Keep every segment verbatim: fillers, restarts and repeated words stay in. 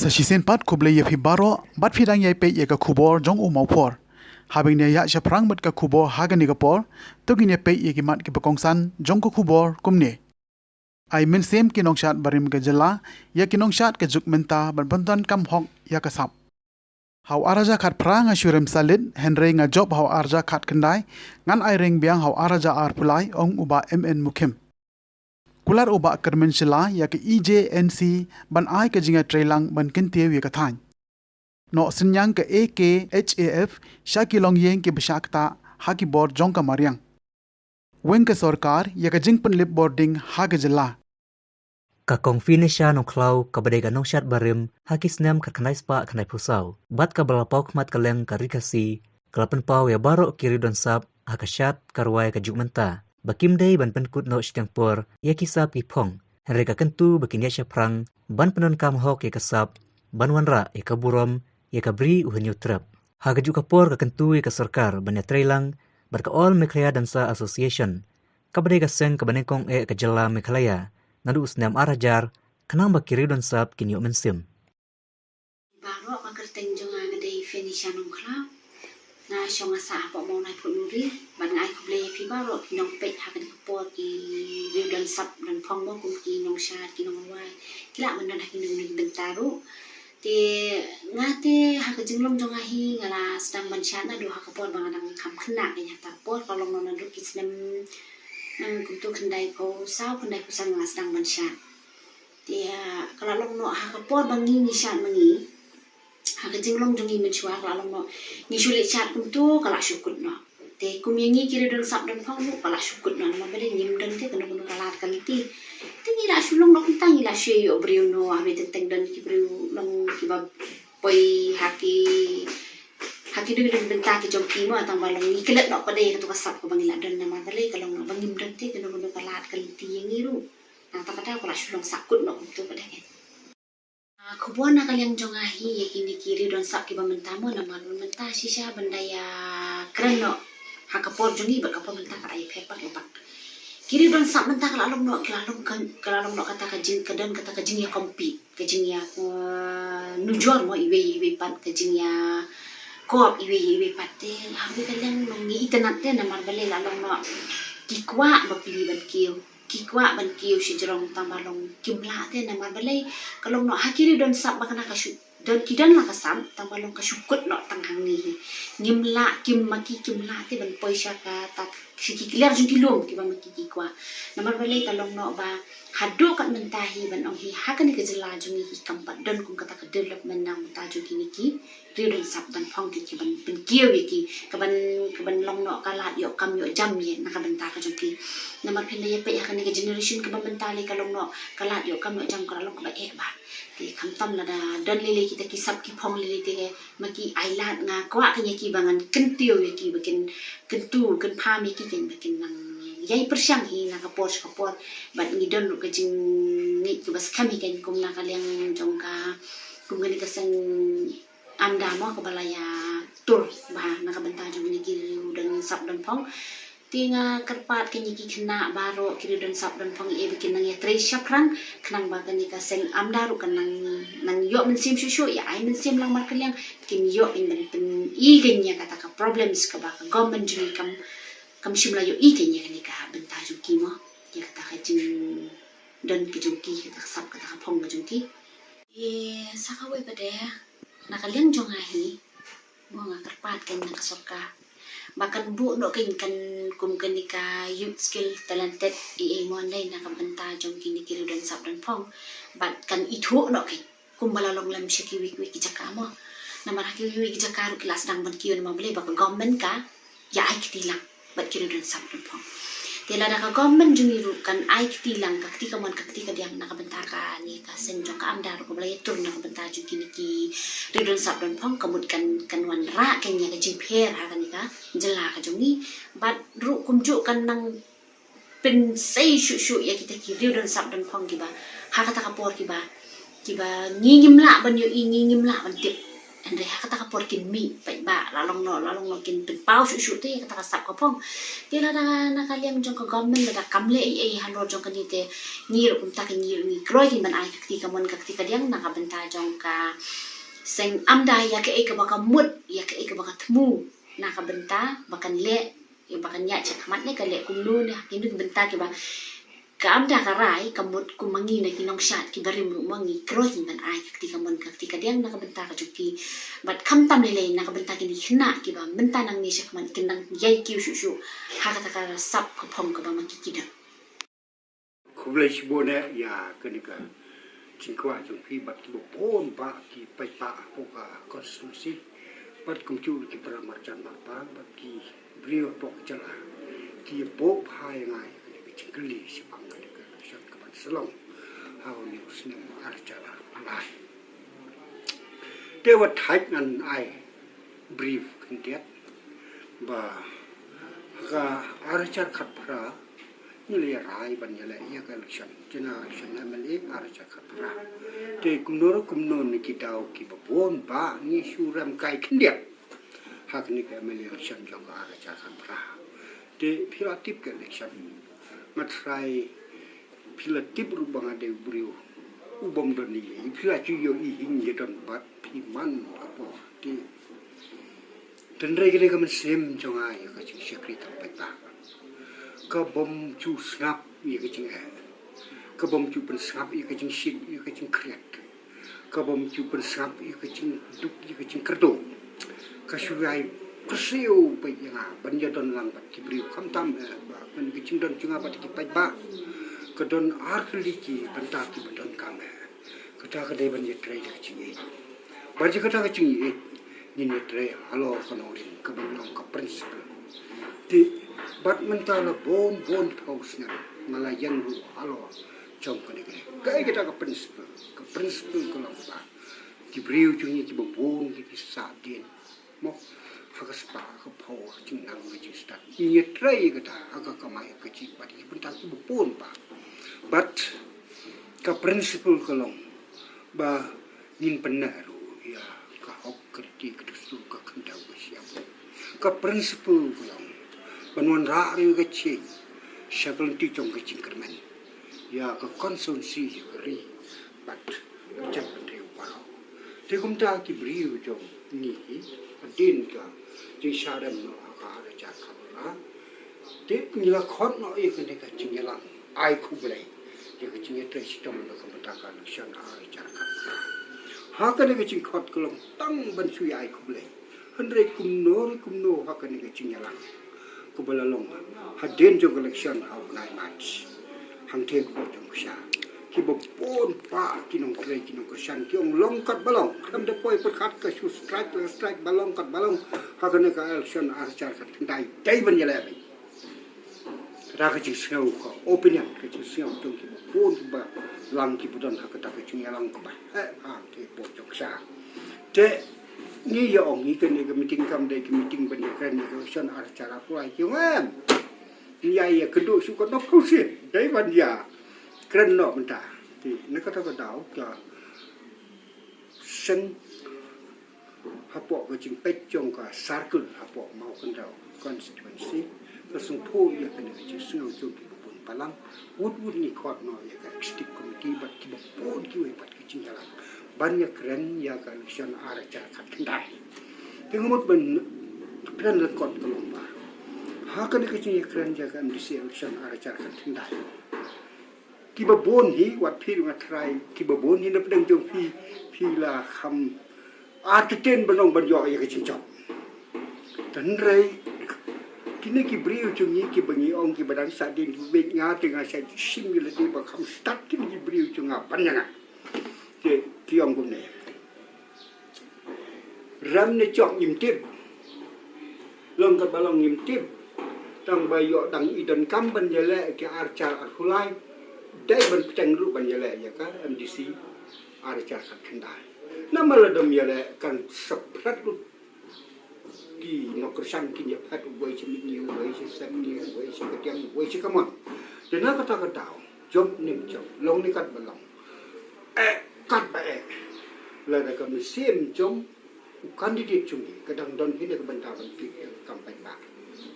Sa shisien pat khublei ïa phi baroh, bad phi dang ïai peit ïa ka khubor jong u Mawphor. Haba ngin ïa ïaid shaphrang bad ka khubor ha kane ka por, to ngin ïa peit ïa ki mat kiba kongsan jong ka khubor kumne. Ai mynsiem ki nongshad barim ka jylla ïa ki nongshad ka juk mynta ban pyndonkam hok ïa ka sap. Ha u ar hajar khatphra nga shu rem salit, hynrei nga jop ha u ar hajar khatkhyndai, ngan ai reng biang ha u ar hajar arphew lai, ong u Bah M N Mukhim. Kular u Bah Kyrmen Shylla ïa ka E J N C ban ai ka jingïatreilang ban kyntiew ïa ka thaiñ. Noh synñiang ka A K H A F sha ki longïing kiba shah ktah ha ki bor jong ka mariang. Weng ka sorkar ïa ka jingpynlip bording ha ka jylla. Ka Kong Finisha Nongkhlaw kaba dei ka nongshad barim ha ki snem khatkhyndai spah khyndaiphew saw bad kaba la paw khmat kylleng ka Ri Khasi, ka la pynpaw ïa baroh ki riew don sap ha ka shad ka rwai ka juk mynta ba kim dei ban pynkut noh shiteng por ïa ki sap ki phong, hynrei ka kyntu ba kin ïaid shaphrang ban pyndonkam hok ïa ka sap, ban wanrah ïa ka burom ïa ka Bri U Hynñiewtrep. Ha ka juk ka por ka kyntu ïa ka sorkar ban ïatreilang bad ka All Meghalaya Dancer Association, kaba dei ka seng kaba nyngkong eh ka jylla Meghalaya naduh u snem ar hajar, khnang ba ki riew don sap kin ïoh mynsiem. Baroh, ka kyrteng jong nga ka dei Finisha Nongkhlaw. Nga shong nga sah hapoh Mawngnaiphohnuri, bad nga ai khublei ïa phi baroh ki nongpeit ha kane ka por, ki riew don sap don phong mo, kum ki nongshad, ki nongrwai, ki lah ban don ha kine ki bynta ruh. Te nga te ha ka jinglong jong nga hi nga la sdang ban shad naduh ha ka por ba nga dang kham khynnah kein, ha kata ka por ka long naduh ki snem, eh, kumto khyndaiphew saw, khyndaiphew san nga la sdang ban shad. Te, ah, ka la long noh ha ka por ba ngi ngi shad ma ngi. Ha ka jinglong jong ngi mynshuwa ka la long noh. Ngi shu leit shad kumto ka la shu kut noh. Te kum ïa ngi ki riew don sap don phong ruh ka la shu kut noh. Namar balei ngim don te kano kano ka lad ka lynti. Te ngi la shu long noh kumta, ngi la shu ïoh briew noh, haba teng teng don ki briew, long kiba poi ha ki, ha kino kino ki bynta ki jong ki mo, tang ba long ngi klet noh pat de kato ka sap kaba ngi la don. Namar balei ka long noh ba ngim don te kano kano ka lad ka lynti ïa ngi ruh. Nangta pat ka la shu long sah kut noh kumto pat de. Ah, khubor na ka liang jong nga hi ïa kine ki riew don sap kiba mynta mo, namar mynta shisha ban da ïakren noh ha ka por jong ngi bad ka por mynta ka dei pher bak la bak. Ki riew don sap mynta ka la long noh, ka la long ka, ka la long noh kata ka jing, ka don kata ka jingïa compete, ka jingïa, eh, nujor mo iwei iwei pat, ka jingïa kop iwei iwei pat. Te ha kane ka liang ngi itynnad te, namar balei la long noh ki kwah ba plie ban kiew, ki kwah ban kiew shajrong, tang ba long kim lah te. Namar balei ka long noh ha ki riew don sap ba kane ka shu don, ki don la ka sap, tang ba long ka shu kut noh tang hangne hi. Ngim lah, kim, ma ki kim lah te ban poi sha kata, sha ki kliar jong ki lum kiba ma ki ki kwah. Namar balei ka long noh ba haduh kat mynta hi ban ong hi ha kane ka jylla jong ngi hi kam pat don kum kata ka development na ka bynta jong kine ki riew don sap don phong, ki, ki ban pynkiew ïa ki, ka ban, ka ban long noh ka lad ïoh kam ïoh jam ïa na ka bynta ka jong ki. Namar phin da ïa peit ha kane ka generation kaba mynta lei ka long noh ka lad ïoh kam ïoh jam ka la long kaba eh bha. Te khamtam lada don lei lei kita ki sap ki phong lei lei te ma ki ai lad, nga kwah kein ïa ki ba ngan kyntiew ïa ki ba kin kyntu kynpham ïa ki kein ba kin nang ïai pyrshang hi na ka por sha ka por. Bad ngi don ruh ka jingngeit kaba skhem hi kein kum na ka liang jong ka, kum kane ka seng AMDA mo kaba la ïatur bha na ka bynta jong kine ki riew don sap don phong. Te nga kyrpad kein ïa ki khynnah baroh ki riew don sap don phong, ïa ba kin nang ïatrei shaphrang khnang ba kane ka seng AMDA ruh kan nang, nang ïoh mynsiem shuh shuh, ïa ai mynsiem lang markylliang, kin ïoh kin ban pyni kein ïa kata ka problems kaba ka government jong ngi kam, kam shym la ïohi kein ïa kane ka bynta jong ki mo, ïa kata ka jingdon ka jong ki, kata ka sap kata ka phong ka jong ki. Ïa sa kawei pat de na ka liang jong nga hi, mo nga kyrpad kein na ka sorkar ba kan buh noh kein kan kum kane ka youth skill talented, ïa mo, na ka bynta jong kine ki riew don sap don phong, bad kan ithuh noh kein kumba la long lem sha kiwei kiwei ki jaka mo. Namar ha kiwei kiwei ki jaka ruh ki la sdang ban kiew, namar balei ba ka government ka ïa ai kti lang bad ki riew don sap don phong. Te lada ka government jong ngi ruh kan ai kti lang, ka kti kamon ka kti kadiang na ka bynta kane ka seng jong ka AMDA ruh kaba la ïatur na ka bynta jong kine ki riew don sap don phong, ka mut kan, kan wanrah kein ïa ka jingpher ha kane ka jylla ka jong ngi. Bad ruh kumjuh kan nang pynsei shuh shuh ïa kita ki riew don sap don phong kiba ha kata ka por kiba, kiba ngi ngim lah ban ïohi, ngi ngim lah ban tip. Hynrei ha kata ka por kin mih paidbah, la long noh, la long noh, kin pynpaw shuh shuh te ïa kata ka sap ka phong. Te lada na ka liang jong ka government lada kam leh ei ei halor jong kane te, ngi ruh kumta ka ngi ruh ngi kloi kin ban ai ka kti kamon ka kti kadiang na ka bynta jong ka seng, ym da ïa kaei kaba ka mut, ïa kaei kaba ka thmu, na ka bynta ba kan leh, ïa ba kan ïaid shakhmat ne ka leh kumno ne ha kine ki bynta kiba ka ym da ka rai ka mut kum ma ngi na ki nongshad kiba rim ruh ma ngi kloi kin ban ai ka kti kamon ka kti kadiang na ka bynta ka jong ki. Bad khamtam lei lei na ka bynta kine ki khynnah kiba mynta nangne shakhmat kin nang ïai kiew shuh shuh ha kata ka sap ka phong kaba ma ki ki dang. Khublei shibun eh ïa kane ka jingkwah jong phi bad kiba bun bah ki paidbah hapoh ka constituency bad kumjuh ki para marjan marpa bad ki briew hapoh ka jylla ki ïa buh bha ïa nga ïa kane ka jingkylli shaphang kane ka election kaban sa long ha une u snem ar hajar arphew lai. Te wat thait ngan ai brief khyndiat ba ha ka ar hajar khatphra ngi la ïa rai ban ïaleh ïa ka election, general election M L A ar hajar khatphra. Te kumno ruh kumno na ki daw kiba bun bah ngi shu rem kai khyndiat ha kane ka M L A election jong ka ar hajar khatphra. Te phi la tip ka election, nga tharai phi la tip ruh ba nga dei u briew u bym don eiei, phi la ju ïohi hi ngi don bad phi man ka por. Te hynrei ka dei ka mynsiem jong nga ïa ka jingshakri tang paidbah, ka bym ju sngap ïa ka jingeh, ka bym ju pynsngap ïa ka jingshit, ïa ka jingkhriat, ka bym ju pynsngap ïa ka jingduk, ïa ka jingkyrduh. Ka shu ïai kyrsiew beit ïa nga ban ïa don lang bad ki briew, khamtam eh ba kane ka jingdon jong nga bad ki paidbah ka don ar tylli ki bynta kiba donkam eh. Kata ka dei ban ïatrei da ka jingïeit. Bad ïa kata ka jingïeit ngin ïatrei halor ka nongrim kaba long ka principle. Te bad mynta la bun bun phew snem nga la ïeng ruh halor jong kane ka. Kaei kata ka principle? Ka principle ka long ba ki briew jong ngi kiba bun ki, ki sahdien mo, ha ka spah, ha ka phew, ha ka jingnang, ha ka jingstad, ngi ïatrei ïa kata ha ka kamai ha ka jingim bad ki bynta kiba bun bah. Bad ka principle ka long ba ngin pynneh ruh ïa ka hok, ka riti, ka dustur, ka khyndew, ka shyiap. Ka principle ka long ban wanrah ruh ïa ka change sha ka lynti jong ka jingkyrmen ïa ka constituency, ïa ka ri bad ka jaitbynriew baroh. Te kumta ki briew jong ngi hi, hadien ka jingshah rem noh ha ka ar hajar khatphra, te ngi la khot noh ïa kane ka jingïalang ai khublei ïa ka jingïatrei shitom na ka bynta ka election ar hajar khatphra. Ha kane ka jingkhot ka long tang ban shu ïa ai khublei. Hynrei kumno re kumno ha kane ka jingïalang kaba la long hadien jong ka election ha u bnai March, hangtei ka pdeng jong ka sha, kiba bun bah ki nongtrei, ki nongkyrshan ki ong long kat ba long, khlem da poi pyrkhat ka shu strike la strike, ba long kat ba long ha kane ka election ar hajar khatkhyndai dei ban ïaleh beit. Kata ka jingsngew, ka opinion, ka jingsngew jong kiba bun kiba lang kiba don ha kata ka jingïalang kaba heh bha hangtei ka pdeng jong ka sha. Te ngi ïa ong hi kane ka meeting kam dei ka meeting ban ïakren ïa ka election ar hajar arphew lai, ki ong em, ngi ïa ïakynduh shuh katno phew sien, dei ban ïakren noh mynta. Te na kata ka daw ka seng hapoh ka jingpeit jong ka circle hapoh Mawkynrew constituency ka sngewthuh ïa kane ka jingsngew jong kiba bun balang. Wut wut ngi khot noh ïa ka executive committee bad kiba bun kiwei pat ka jingïalang ban ïakren ïa ka election ar hajar khatkhyndai. Te nga mut ban kren lyngkot ka long ba ha kane ka jingïakren ïa ka M D C election ar hajar khatkhyndai, kiba bun hi, wat phi ruh nga tharai kiba bun hi na pdeng jong phi, phi la kham artatien ban ong ban ïoh ïa ka jingjop. Hynrei kine ki briew jong ngi kiba ngi ong kiba dang sahdien, kiba beit nga te nga sa shim ïa lade ba kham stad kine ki briew jong nga ban ïa nga. Te ki ong kumne, rem ne jop ngim tip, long katba long ngim tip. Tang ba ïoh dang i donkam ban ïaleh ki ar hajar arphew lai, dei ban bteng ruh ban ïaleh ïa ka M D C ar hajar khatkhyndai. Namar lada ym ïaleh kan sa phlet lut ki nongkyrshan kin ïa phet, uwei sha mihngi, uwei sha sepngi, uwei sha kadiang, uwei sha kamon. Te na kata ka daw, jop ne ym jop, long ne katba long, eh katba eh, lada ka mynsiem jong u candidate jong ngi ka dang don hi na ka bynta ban peit ïa ka kam paidbah.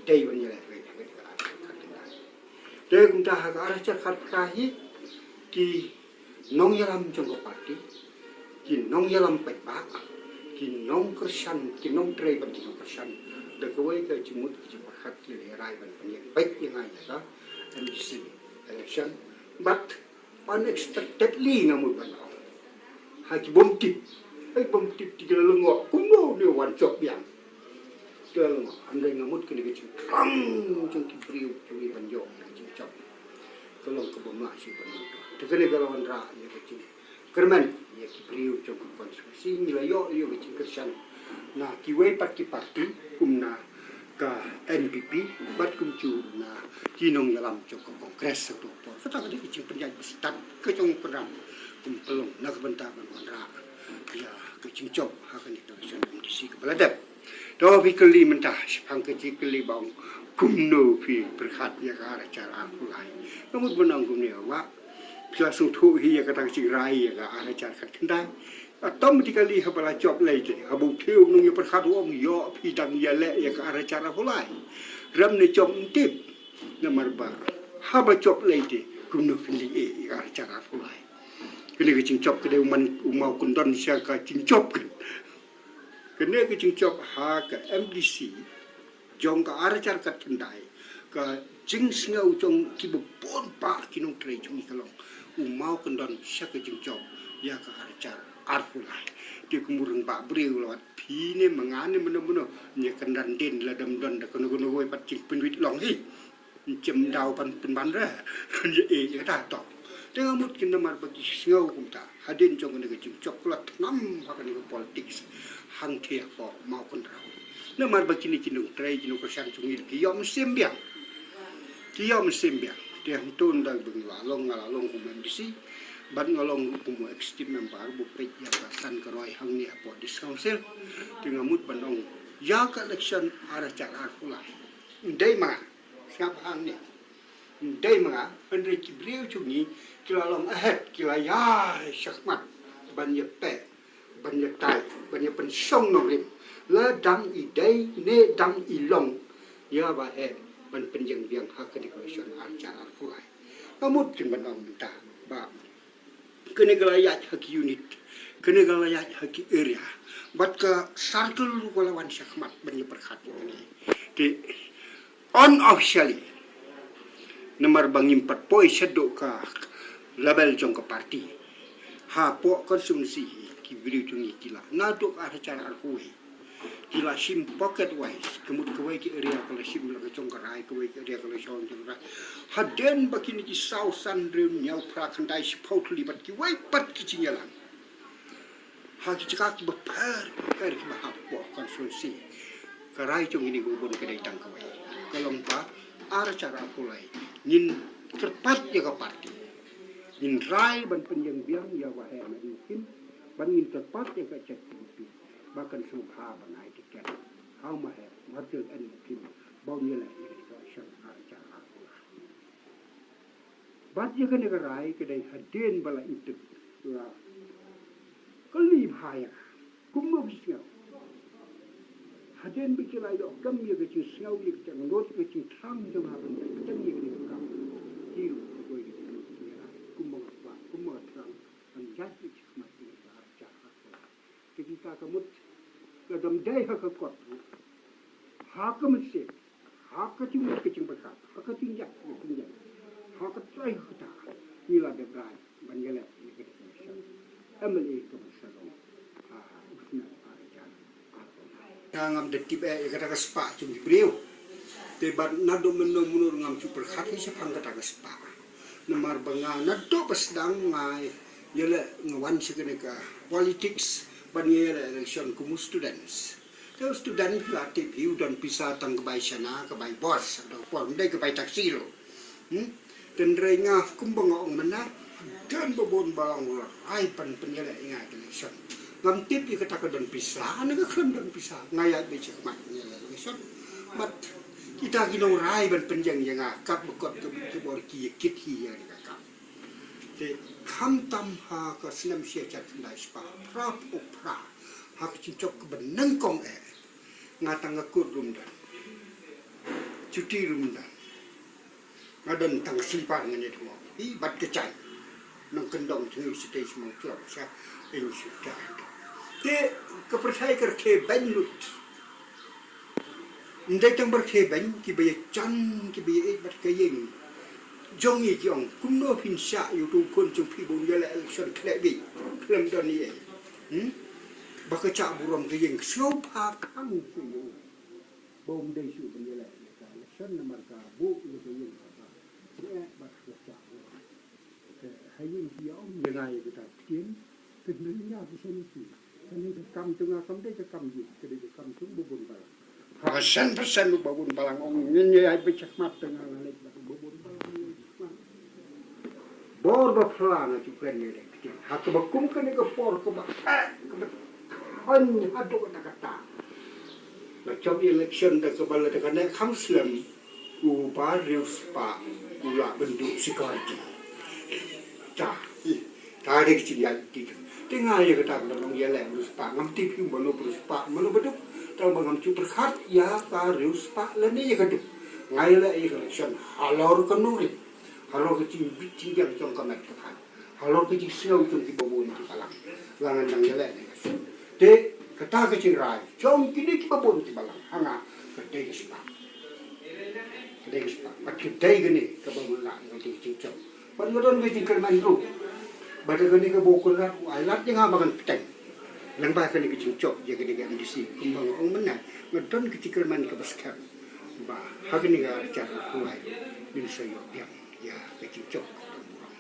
Dei ban ïaleh beit ha kane ka ar hajar khatkhyndai. Te kumta ha ka ar hajar khatphra hi ki nongïalam jong ka party, ki nongïalam paidbah, ki nongkyrshan, ki nongtrei bad ki nongkyrshan, da kawei ka jingmut ki jingpyrkhat ki la ïa rai ban pynïeng beit ïa nga ïa ka M D C election. Bad unexpectedly nga mut ban ong, ha ki bym tip, ha ki bym tip te ki la lyngngoh kumno ne wan jop biang. Ki la lyngngoh, hynrei nga mut kane ka jingthrang jong ki briew jong ngi ban ïoh ïa ka jingjop ka long kaba mlah shuh ban ong. Te kane ka la wanrah ïa ka jingkyrmen ïa ki briew jong ka constituency. Ngi la ïoh ïa ka jingkyrshan na kiwei pat ki party kum na ka N P P bad kumjuh na ki nongïalam jong ka Congress ha kato ka por. Kata ka dei ka jingpynïaid ba stad ka jong u Kynrad kum ka long na ka bynta ban wanrah ïa ka jingjop ha kane ka election M D C kaba la dep. To phi kylli mynta shaphang ka jingkylli ba ong kumno phi pyrkhat ïa ka ar hajar arphew lai. Nga mut ban ong kumne, Bah, phi la sngewthuh hi ïa kata ka jingrai ïa ka ar hajar khatkhyndai. Automatically haba la jop lei te, haba u thew u nongïapyrkhat u ong ïoh phi dang ïaleh ïa ka ar hajar arphew lai. Rem ne jop ym tip. Namar ba haba jop lei te kumno phin leh ïa ka ar hajar arphew lai. Kane ka jingjop ka dei u man u maw kyndon sha ka jingjop kan. Kane ka jingjop ha ka M D C jong ka ar hajar khatkhyndai, ka jingsngew jong kiba bun bah ki nongtrei jong ngi ka long u maw kyndon sha ka jingjop ïa ka ar hajar arphew lai. Te kum u rangbah briew la wat phi ne ma nga ne mano mano, ne Kynrad dien lada ym don da kano kano kawei pat jingpynwit long hi. Ym shym daw ban pynban re. Ïa, eh, ïa kata to. Te nga mut ki namar ba ki sngew kumta. Hadien jong kane ka jingjop ka la thngan ha kane ka politics hangthie hapoh Mawkynrew. Namar ba kine ki nongtrei, ki nongkyrshan jong ngi ki ïoh mynsiem biang. Ki ïoh mynsiem biang. Te hangto ynda ba ngi la long, nga la long kum M D C. Bad nga long kum executive member, ba peit ïa ka san ka roi hangne hapoh District Council. Te nga mut ban ong ïa ka election ar hajar arphew lai, ym dei ma nga. Sngap hangne. Ym dei ma nga, hynrei ki briew jong ngi ki la long ahead, ki la ïaid shakhmat ban ïapeit, ban ïatai, ban ïapynshong nongrim. La dang i dei ne dang i long ïa ba heh ban pynïeng biang ha ka election ar hajar arphew lai. Nga mut kin ban ong mynta ba kane ka la ïaid ha ki unit, kane ka la ïaid ha ki area, bad ka circle ruh ka la wan shakhmat ban ïapyrkhat ïa kane. Te unofficially, namar ba ngim pat poi shaduh ka level jong ka party, hapoh constituency hi ki briew jong ngi ki la, naduh ar hajar arphew wei, ki la shim pocket wise, ka mut kawei ka area ka la shim la ka jong ka rai, kawei ka area ka la shim jong ka rai. Hadien ba kine ki saw san hynriew hynñiew phra khyndai shiphew tylli bad kiwei pat ki jingïalang ha ki jaka kiba pher bapher kiba hapoh constituency, ka rai jong kine kiba bun ka dei tang kawei, ka long ba ar hajar arphew lai ngin kyrpad ïa ka party, ngin rai ban pynïeng biang ïa ba heh N P P, ban ngin kyrpad ïa ka H S P D P ba kan sngewbha ban ai tiket ha u ma heh Martin N Kim ba un ïaleh ïa ka election ar hajar arphew lai. Bad ïa kane ka rai ka dei hadien ba la intip, la kylli bha ïa nga kumno phi sngew. Hadien ba ki la ïoh kem ïa ka jingsngew, ïa ka jingangnud, ïa ka jingthrang jong nga ban pynïeng ïa kane ka kam, ki ruh ki poi ïa ka jingangnud, ïa rai kumba nga kwah, kumba nga thrang ban ïaid ïa ka jingkhmat ïa ka ar hajar arphew lai. Te kumta ka mut, lada ym dei ha ka kot ruh, ha ka mynsiem, ha ka jingmut ka jingpyrkhat, ha ka jingïap ka jingïap, ha ka trai ha kata, ngi la dep rai ban ïaleh ïa ka election M L A kaba sa long ha u snem ar hajar arphew lai. Nga ngam da tip eh ïa kata ka spah jong ki briew. Te bad naduh mynno mynno ruh ngam ju pyrkhat ïa shaphang kata ka spah. Namar ba nga naduh ba sdang nga ïaleh, nga wan sha kane ka politics bad nga ïaleh election kum u students. Te u student phi la tip hi u don pisa tang ka bai shana, ka bai bus, ka dei por ym dei ka bai taxi ruh. Hmm? Te hynrei nga kumba nga ong mynne, don ba bun ba long rai ban pynïaleh ïa nga election. Ngam tip ïa kata ka don pisa ne ka khlem don pisa, nga ïaid beit shakhmat ïaleh election. Bad kita ki nongrai ban pynïeng ïa nga, kat ba kot ka bor ki ïa kit hi ïa ka kam. Te khamtam ha ka snem shi hajar khyndai spah phra phew phra, Ha ka jingchop kaba nyngkong eh, nga tang ka kut ruh ym don, juti ruh ym don. Nga don tang ka slipar ngan ïa thmu. Hi bad ka jaiñ. Nang kyndong tngi shatei sha mawjor sha ing sha. Te ka pyrthei ka rkhie beiñ lut. Ym dei tang ba rkhie beiñ, kiba ïa jan, kiba ïa ïeit bad ka ïing jong ngi ki ong, kumno phin shah ïa uto u khun jong phi ba un ïaleh election khlem beiñ, khlem don ei ei. Hmm? Ba ka jah burom ka ïing ka sngewbha khang shuh ïa u. Ba um dei shuh ban ïaleh ïa ka election namar ka buh ïa ka ïing kaba sngewbha bad ka jah burom. Te ha ïing ki ong ïa nga ïa kata ka ktien, te hynrei ïa ki shen ki. Kane ka kam jong nga kam dei ka kam ïing, ka dei ka kam jong u babun balang. Ha ka shen percent u babun balang ong ngin ïa ai ba shakhmat, te nga nga leit bad u babun balang ïa shakhmat. Bor ba phylla nga shu kren ïa ka ktien. Ha kaba kum kane ka por kaba eh kaba hon haduh kata kata. La jop election da kaba la da kane kham slem. U ba riewspah u lah ban duh security. Ta, ta dei ka jingïaid ki. Te nga ïa kata ka long ïaleh riewspah, ngam tip ïa u mano riewspah mano ba duh. Tang ba ngam ju pyrkhat ïa ka riewspah lane ïa ka duh. Nga ïaleh ïa ka election halor ka nongrim, halor ka jingbit jingbiang jong ka met ka thaiñ, halor ka jingsngew jong ki babun ki balang. La ngan nang ïaleh ne ka shu. Te kata ka jingrai jong kine ki babun ki balang ha nga ka dei ka spah. Ka dei ka spah. Bad ka dei kane kaba ngan lah ïa ka jingjop. Bad nga don ka jingkyrmen ruh ba da kane ka Bah Conrad u ai lad ïa nga ba ngan bteng lyngba kane ka jingjop ïa kane ka M D C. Kumba nga ong mynne, nga don ka jingkyrmen kaba skhem ba ha kane ka arhajar arphew lai ngin sa ïoh biang ïa ka jingjop kaba don burom.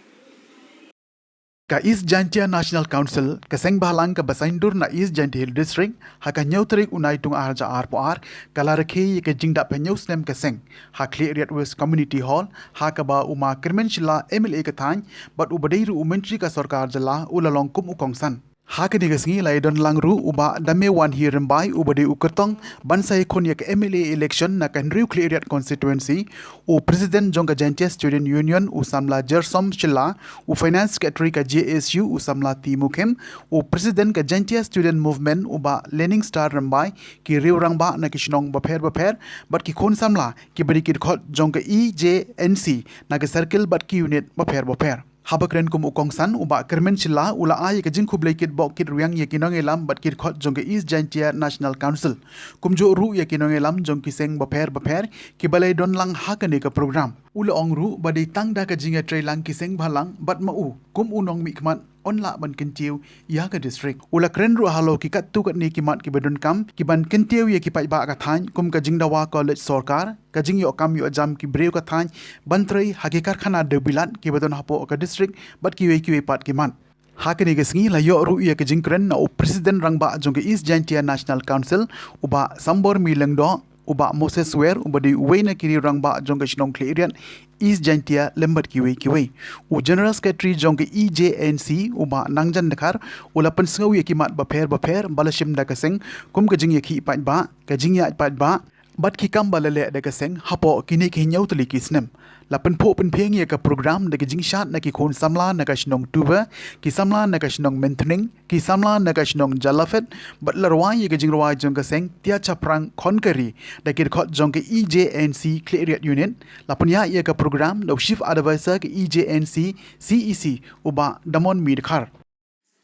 Ka East Jaintia National Council, ka seng bhalang kaba saiñdur na East Jaintia Hills District, ha ka hynñiew tarik u Naitung arhajar arphew ar, ka la rakhe ïa ka jingdap hynñiew snem ka seng ha Khliehriat West Community Hall, ha kaba u Ma Kyrmen Shylla, M L A ka thaiñ, bad uba dei ruh u Myntri ka sorkar jylla, u la long kum u kongsan. Ha kane ka sngi la ïadon lang ruh u Bah Damewanhi Rymbai, uba dei u kyrtong ban sa ïakhun ïa ka M L A election na ka hynriew Khliehriat constituency, u President jong ka Jaintia Student Union u samla Jersom Shylla, u Finance Secretary ka J S U u samla T Mukhim, u President ka Jaintia Student Movement u Bah Learning Star Rymbai, ki riew rangbah na ki shnong bapher bapher bad ki khun samla kiba dei ki dkhot jong ka E J N C na ki circle bad ki unit bapher bapher. Haba kren kum u kongsan, u Bah Kyrmen Shylla u la ai ïa ka jingkhublei kitbok kitrwiang ïa ki nongïalam bad ki dkhot jong ka East Jaintia National Council, kumjuh ruh ïa ki nongïalam jong ki seng bapher bapher kiba la ïadon lang ha kane ka program. U la ong ruh ba dei tang da ka jingïatreilang ki seng bhalang bad ma u kum u nongmihkhmat yn lah ban kyntiew ïa ka district. U la kren ruh halor ki katto katne ki mat kiba donkam kiban kyntiew ïa ki paidbah ka thaiñ, kum ka jingdawa college sorkar, ka jingïoh kam ïoh jam ki briew ka thaiñ, ban trei ha ki karkhana dewbilat kiba don hapoh ka district bad kiwei kiwei pat ki mat. Ha kane ka sngi la ïoh ruh ïa ka jingkren na u President rangbah jong ka East Jaintia National Council, u Bah Sambormi Lyngdoh, u Bah Moses Wer, uba dei uwei na ki riew rangbah jong ka shnong Khliehriat East Jaintia, lem bad kiwei kiwei. U General Secretary jong ka E J N C, u Bah Nangjan Dkhar, u la pynsngew ïa ki mat bapher bapher ba la shim da ka seng, kum ka jingïakhih paidbah, ka jingïaid paidbah bad ki kam ba la leh da ka seng hapoh kine ki hynñiew tylli ki snem. La pynphuh pynphieng ïa ka program da ka jingshad na ki khun samla na ka shnong Tuba, ki samla na ka shnong Mynthning, ki samla na ka shnong Jalaphet, bad la rwai ïa ka jingrwai jong ka seng Tia Chaphrang Khon Kari da ki dkhot jong ka E J N C Khliehriat Unit. La pynïaid ïa ka program da u Chief Advisor ka E J N C C E C, u Bah Damonmi Dkhar.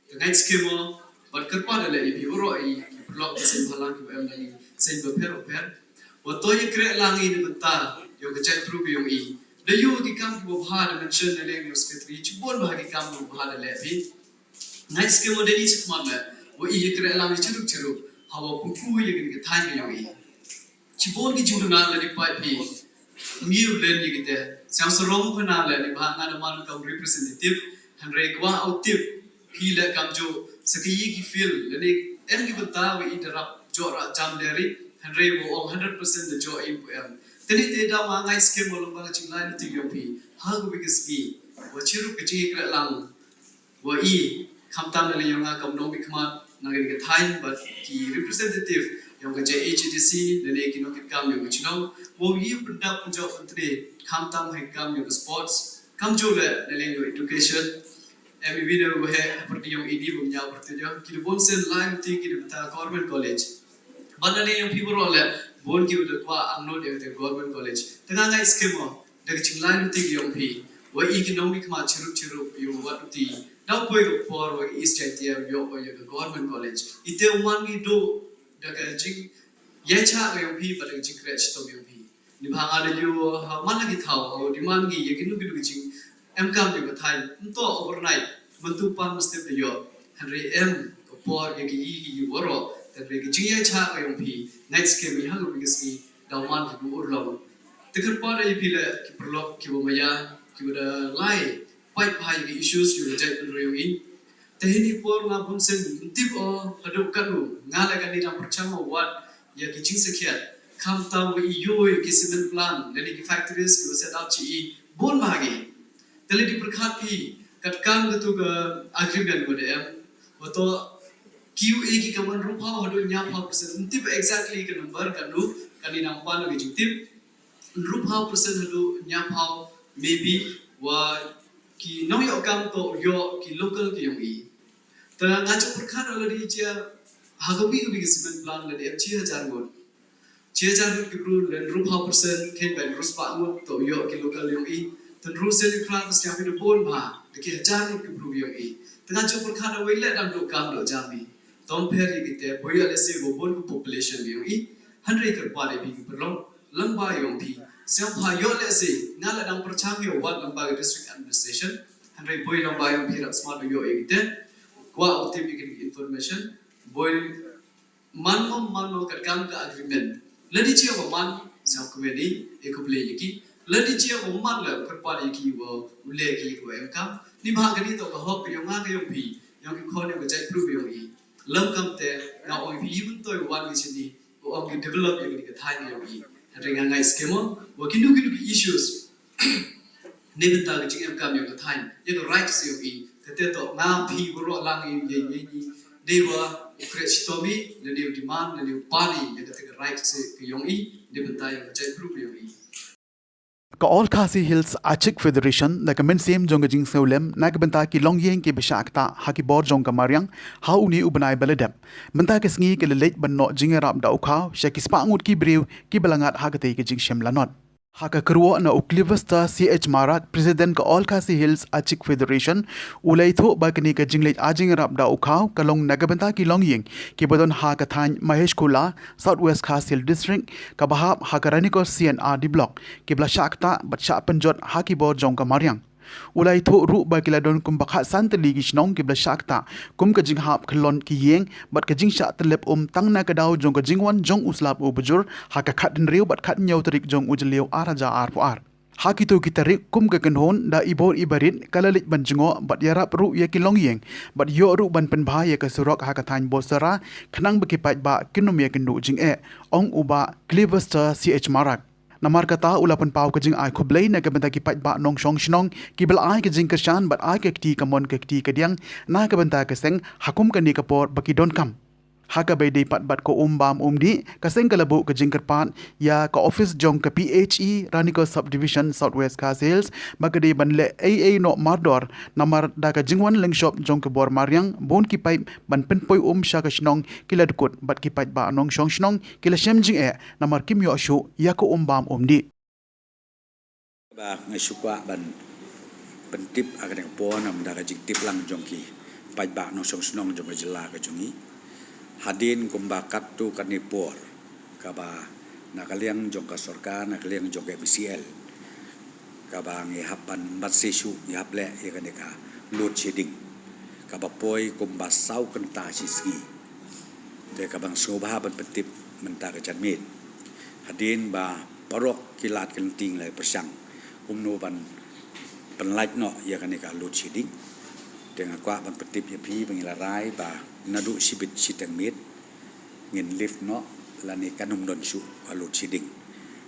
Ka ngeit skhem mo, bad kyrpad ïa lade ïa baroh ïa ki paralok ki seng bhalang kiba em na ki seng bapher bapher, wat ïa kreh lang ïa na bynta ïa ka jaitbru ka jong i. Da ïoh ki kam kiba bha, da mention na liang ïa u secretary, shibun bha ki kam kiba bha da leh phi. Ngeit skhem mo, da ni sukmat leh, wat ïa kreh lang ïa chirup chirup, hawa pynku ïa kane ka thaiñ ka jong i. Shibun ki jingduna lada phi, ngi u len ïa kita. Sngewsarong khana lada ba nga da man kam representative, hynrei kwah u tip phi leh kamjooh sa ki, ïa ki field lada em ki bynta wa i da rap joh rap jam deri, hynrei wa ong hundred percent da joh i pu em. Teni te da ma ngeit skhem mo, long ba ka jinglai na ti yong phi ha ka wi ka sngi, wa chirup ka jingïakreh lang wa i, khamtam na liang yong nga kam nongmihkhmat na kane ka thaiñ bad ki representative yong ka J H A D C, lane ki nongkitkam yong ka chnong, wa i pyndap pynjop pyntne, khamtam ha ki kam yong ka sports, kamjooh leh na liang yong education. Em i video ba heh ha pyrdi yong ini bym ñiaw pyrdi yong ki da bun sien lai luti ki da mynta government college. Ban da ne yong phi baroh le bun ki da kwah angnud yong te government college. Te nga ngai skem o da ka jinglai luti ki yong phi. Wa i ki nong ki khmat chirup chirup yu wat luti. Daw poi ka por wa i East Jaintia yoh wa ya ka government college. I te u man ngi do da ka jing ya cha ka yong phi ba da ka jingkhreh chitom yong phi. Ni ba nga da yu ha man la ki thaw ha di man ngi ya ki nu ki nu ki jing em kam yu ka thaiñ. Nto overnight myntu pan mesti da yoh. Hynrei em ka por ya ki yi ki yi waroh. Hynrei ka jing ya cha ka yong phi ngai skem i ha ka bi ka sngi daw man ki bu urlong. Te kyrpad ïa phi le ki paralok ki ba maya ki ba da lai pait bha ïa ki issues ïa ka jaitbynriew yong i. Te hini por nga bun sien ym tip o haduh katno nga la kane dang pyrshang o wat ïa ki jingsakhiat. Khamtam ba i ïoh ïa ki cement plant lane ki factories ki ba set up chi i bun bha ki. Te lei dei pyrkhat phi katkam katu ka agreement ba da em. Wa to Q A ki ka wan hynriewphew haduh hynñiewphew percent. Ym tip exactly ka number katno kane dang pan ïa ki jingtip. Hynriewphew percent haduh hynñiewphew maybe wa ki nongïoh kam to ïoh ki local ki yong i. Te nga ju pyrkhat la dei jia ha ka wi ka wi ka cement plant la dei em chi hajar ngut. Chi hajar ngut ki bru le hynriewphew percent khein ba hynriewspah ngut to ïoh ki local yong i. Te hynriew sien i phra te sñiaw i da bun bha da ki hajar ngut ki bru yong i. Te nga ju pyrkhat awei le dang duh kam duh jam i. Tom pher ïa ki te boi ïa lehse ba bun ka population yong i. Hynrei kyrpad ïa phi ki paralok. Lamba yong phi sñiaw pha ïoh lehse nga la dang pyrshang ïoh wat lamba ka district administration. Hynrei boi lamba yong phi rak smat ïoh ïa ki te kwah u tip ïa ki information. Boi man mo man mo katkam ka agreement. Lada jia ba man sñiaw kmen i e khublei ïa ki. Lada jia ba man la kyrpad ïa ki wa u leh ki wa em kam. Ni ba kani to ka hok yong nga ka yong phi yong ki khon yong ka jaitbru yong i. Lam kam te nga ong phi i bun to wan ki chini. Wa ong ki develop ïa kani ka thaiñ yong i. Hynrei nga ngai skem o wa kinu kinu ki issues. Ni bynta ka jingem kam ïa ka thaiñ ïa ka right se ïa i. Kate to nga phi waroh lang ïa ïa ïa i. Dei wa u kret chitom i lane u demand lane u pan i ïa kate ka right se ka yong i. Ni bynta ïa ka jaitbru ka yong i. Ka All Khasi Hills Achik Federation da ka mynsiem jong ka jingsngewlem na ka bynta ki longïing ki ba shah ktah ha ki bor jong ka mariang ha une u bnai ba la dep. Mynta ka sngi ka la leit ban noh jingïarap da u khaw sha ki spah ngut ki briew ki ba la ngat ha katei ka jingshim lanot. Ha ka kyrwoh na u Clivester C H Marak, President ka All Khasi Hills Achik Federation, u la ïathuh ba kane ka jingleit ai jingïarap da u khaw ka long na ka bynta ki longïing ki ba don ha ka thaiñ Mahesh Khula, South West Khasi Hills District, ka ba hap ha ka Ranikor C and R D Block, ki ba la shah ktah bad shah pynjot ha ki bor jong ka mariang. U la ïathuh ruh ba ki la don kumba khatsan tylli ki shnong ki ba la shah ktah kum ka jinghap khyllon ki ïing bad ka jingshah tyllep um tang na ka daw jong ka jingwan jong u slap u bujur ha ka khathynriew bad khathynñiew tarik jong u Jylliew ar hajar arphew ar. Ha kito ki tarik kum ka kynhun da i bor i barit ka la leit ban jngoh bad ïarap ruh ïa ki longïing bad ïoh ruh ban pynbha ïa ka surok ha ka thaiñ Bosera khnang ba ki paidbah kin ym ïakynduh jingeh, ong u Bah Clivester C H Marak. Namar kata u la pynpaw ka jingai khublei na ka bynta ki paidbah nongshong shnong ki ba la ai ka jingkyrshan bad ai ka kti kamon ka kti kadiang na ka bynta ka seng ha kum kane ka por ba ki donkam. Ha kaba ïadei pat bad ka um bam um dih, ka seng ka la buh ka jingkyrpad ïa ka ophis jong ka P H E Ranikor Subdivision, South West Khasi Hills ba ka dei ban leh ei ei noh mardor namar da ka jingwan lyngshop jong ka bor mariang bun ki paip ban pynpoi um sha ka shnong ki la dkut bad ki paidbah nongshong shnong ki la shem jingeh namar kim ïoh shuh ïa ka um bam um dih. Ba nga shu kwah ban pyntip ha kane ka por namar da ka jingtip lang jong ki paidbah nongshong shnong jong ka jylla ka jong ngi. Hadien kumba katto katne por kaba na ka liang jong ka sorkar, na ka liang jong ka M C L, kaba ngi hap ban bat se shu ngi hap leh ïa kane ka load shedding kaba poi kumba saw kynta shi sngi. Te kaba nga sngewbha ban pyntip mynta ka janmiet. Hadien ba paralok ki lad ki lynti la pyrshang kumno ban pynlait noh ïa kane ka load shedding. Te nga kwah ban pyntip ïa phi ba ngi la rai ba naduh shibit shiteng miet ngin lift noh lane kan ym don shuh ka load shedding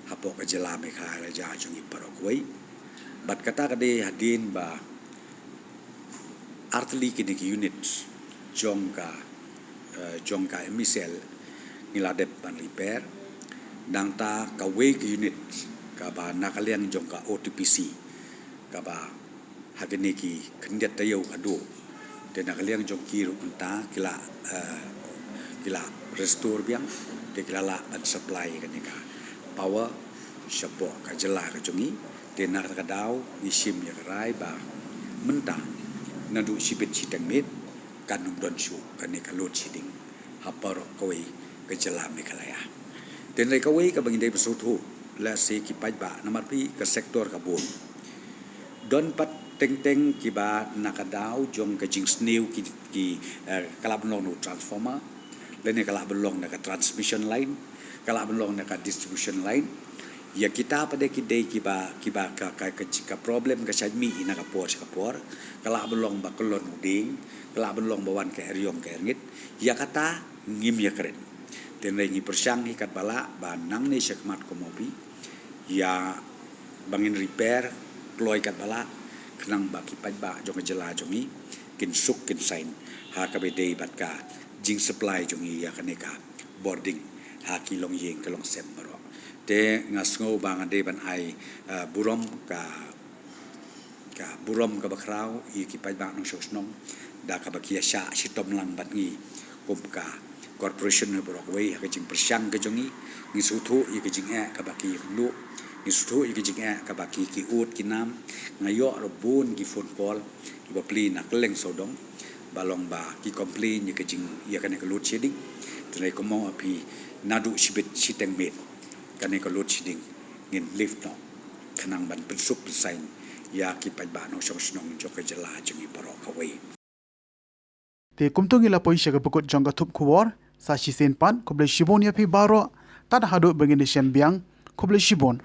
hapoh ka jylla Meghalaya jong ngi baroh kawei. Bad kata ka dei hadien ba artylli kine ki unit jong ka, eh, jong ka M E C L ngi la dep ban repair. Nangta kawei ka unit kaba na ka liang jong ka O T P C kaba Ha kine ki khyndiat taïew haduh, te na ka liang jong ki ruh mynta ki la, eh, ki la restore biang, te ki la lah ban supply kane ka power shapoh ka jylla ka jong ngi. Te na kata ka daw ngi shim ïa ka rai ba mynta naduh shibit shiteng miet kan ym don shuh kane ka load shedding ha baroh kawei ka jylla Meghalaya. Te hynrei kawei kaba ngi dei ban sngewthuh, lehse ki paidbah, namar phi, ka sector ka bun. Don pat teng teng kiba na ka daw jong ka jingsniew ki, ki, eh, ka lah ban long na u transformer, lane ka lah ban long na ka transmission line, ka lah ban long na ka distribution line. Ïa kita pat de ki dei kiba, kiba ka, ka, ka, ka problem ka shait mih na ka por sha ka por. Ka lah ban long ba kyllon u dieng, ka lah ban long ba wan ka eriong ka erngit. Ïa kata ngim ïakren. Te hynrei ngi pyrshang hi katba lah ba nangne shakhmat, kum ma phi, ïa ba ngin repair kloi katba lah, khnang ba ki paidbah jong ka jylla jong ngi kin suk kin saiñ ha kaba dei bad ka jingsupply jong ngi ïa kane ka bording ha ki longïing ka longsem baroh. Te nga sngew ba nga dei ban ai, eh, burom ka, ka burom kaba khraw ïa ki paidbah nongshong shnong da kaba ki ïa shah shitom lang bad ngi kum ka corporation baroh kawei ha ka jingpyrshang ka jong ngi. Ngi sngewthuh ïa ka jingeh kaba ki ïakynduh, ngi sngewthuh ïa ka jingeh kaba ki, ki ud ki nam. Nga ïoh ruh bun ki phone call kiba plie na kylleng sawdong ba long ba ki complain ïa ka jing, ïa kane ka load shedding. Te hynrei kumno phi, naduh shibit shiteng miet kane ka load shedding ngin lift noh, khnang ban pynsuk pynsaiñ ïa ki paidbah nongshong shnong jong ka jylla jong ngi baroh kawei. Te kumto ngi la poi sha ka bakut jong ka thup khubor. Sa shisien pat, khublei shibun ïa phi baroh, tad haduh ba ngin ïashem biang, khublei shibun.